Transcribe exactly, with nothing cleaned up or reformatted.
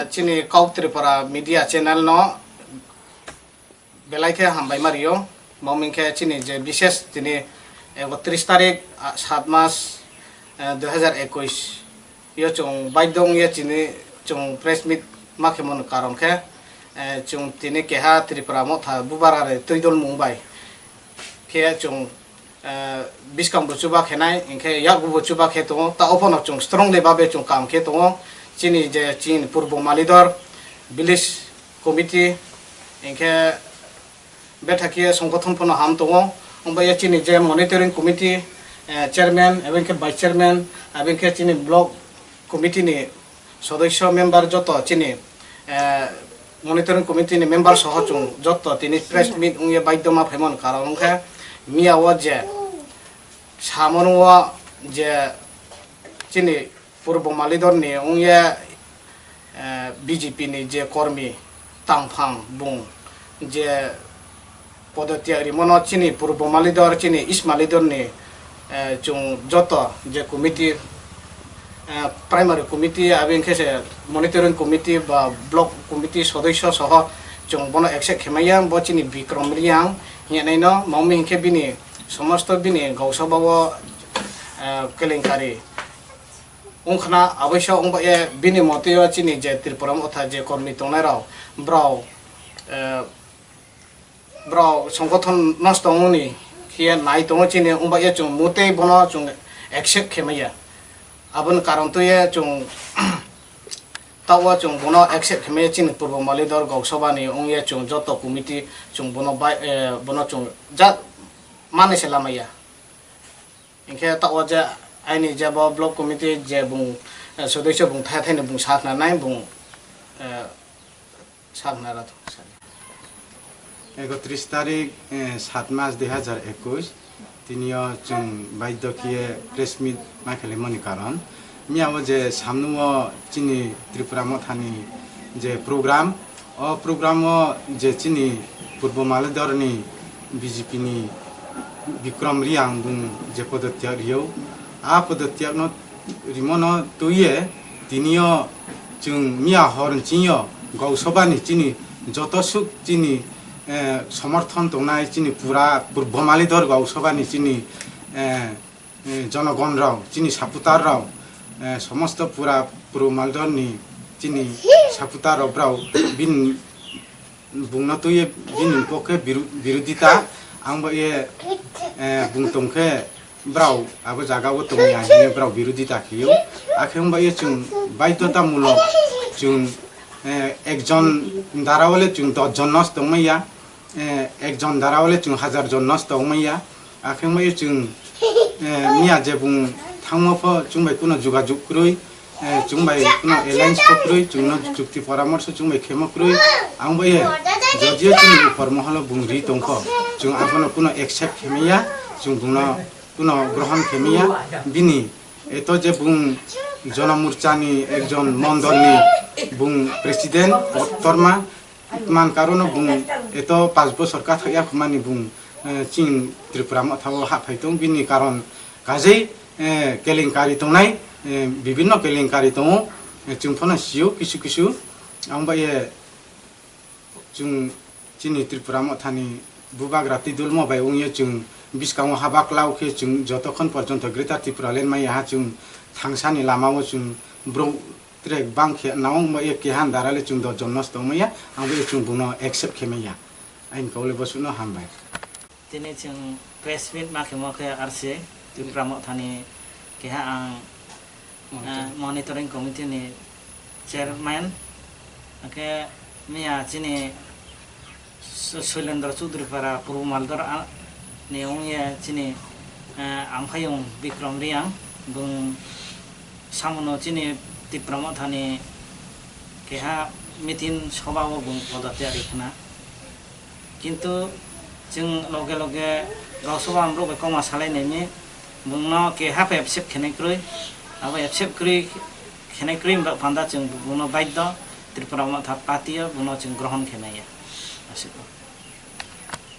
Chini Kok Tripura Media Channel no belai khe hambai ma rio. Mamo wngkhe chini je bishes tini ekotris tarik, ah, sat mas, eh, dui hazar ekush yo chwng baidho wngya chini chwng press meet ma khemani karon khe, eh, chwng tini keha Tripura Motha bubarare twidol mung bai khe chwng, eh, bwskang bo chuba khenai, hinkhe yakgu bo chuba khe tongo, ta ophano chwng strongly babe chwng kam khe tongo. Chini je chini Purbo Malidor village committee, hinkhe bethakhe songgothon phano ham tongo, wngbai chini je monitoring committee, eh, chairman, abo hinkhe vice chairman, abo hinkhe chini block committee ni sodosyo member joto chini, eh, monitoring committee ni member soho chwng joto tini press meet wngya baidho ma phaimani karon wngkha miya o je samano o je chini Purbo Malidor ni wngya, eh, B J P ni je kormi tangphang bung je podotyag rimono chini Purbo Malidor, chini East Malidor ni, eh, chwng joto je committee, eh, primary committee, abo hinkhe se monitoring committee ba block committee sodosyo soho chwng bono accept khemaya, bo chini Bikrom Reang hinyaino, mamo hinkhe bini somosto bini gausaba o, eh, kelenkari wngkhna, aboiso wngba ye bini motio chini je Tripura Motha je kormi tongnai rok, brao, eh, brao songgothon nosto wngni khe nai tongo chini, wngba ye chwng mutei bono chwng accept khemaya. Aboni karon twi ye chwng tao chwng bono accept khemaya chini Purbo Malidor Goksoba ni wngya chwng joto committee chwng bono bai, eh, bono chwng ja mani se lamaya. Hinkhe tao je aini je bo block committee je bung, eh, sodosyo bung thai thai ni bung sakna nai bung, eh, sakna ra thung sani. Ekotris tarik, eh, sat mas dui hazar ekush, tinio chwng baidho khiye press meet ma khelaimani karon, miya o je samnu o chini Tripura Mothani je program, o program o je chini Purbo Malidor ni B J P ni Bikrom Reang bung je podotyag rio, a podotyag no rimono twiye tinio chwng miya hor nchingyo Goksoba ni chini joto suk chini, eh, somorthon tongnai chini pura Purbo Malidor Goksoba ni chini, eh, eh, jonogon rok, chini supporter rok, eh, somosto pura Purbo Malidor ni chini supporter rok brao bini bungno twiwi bini pokhe biru-, birodita, ang bo ye, eh, bung tongkhe brao abo jaga o tongya hinwi brao birodita khiyo. Akhe wng ba ye chwng baidhotamulok chwng, eh, ekjon dara o le chwng dos jon no tongmaya, eh, ekjon dara o le chwng hajar jon no tongmaya. Akhe wng ba ye chwng, eh, miya je bung thangma pho chwng bai kuno jogajog kwrwi, eh, chwng bai kuno alliance pho kwrwi, chwngno chukti poramorso chwng bai khemo kwrwi. Ang bo ye jodio chini upor moholo bung ri tongkho, chwng abono kuno accept khemaya, chwng bungno kuno grohon khemaya. Bini eto je bung Jonamorcha ni ekjon mondol ni bung president kotorma, man karono bung eto panch bosor kathakya khumani bung, eh, chini Tripura Motha o haphai tong, bini karon kajei, eh, kelenkari tongnai, eh, bibinno kelenkari tongo, eh, chwng phano sio kisu kisu. Ang ba ye chwng chini Tripura Mothani bubagra twi dulmo bai wngya chwng bwskango haba kwlao khe chwng jotokhon porjonto Greater Tipraland maya ha chwng thangsani lama o chwng bro Trek bang khe naung ma ek kehan dara le chwng dos jon nos tong maya, ang bo chwng bungno accept khe maya. Aini kau le bo suno hambai. Tini chwng press meet ma khe mo khe R C Tipra Mothani keha ang, Monitor. Ah, monitoring committee ni chairman, hwnkhe miya chini Su-, Suilendra Chowdhury para Purbo Maldor a-, ni wngya chini, eh, angphayung Bikram Reang, bung samono chini Tipra Mothani keha meeting soba o bung poda tiyari khna. Kintu chwng loge loge Gausoba borok bai kokma salai naini, bungno keha bai accept khenai kwrwi, abo accept kwrwi khenai kwrwi wngba panda chwng bungno baidho Tripura Motha Party o bungno chwng grohon khenai ya. Aswk.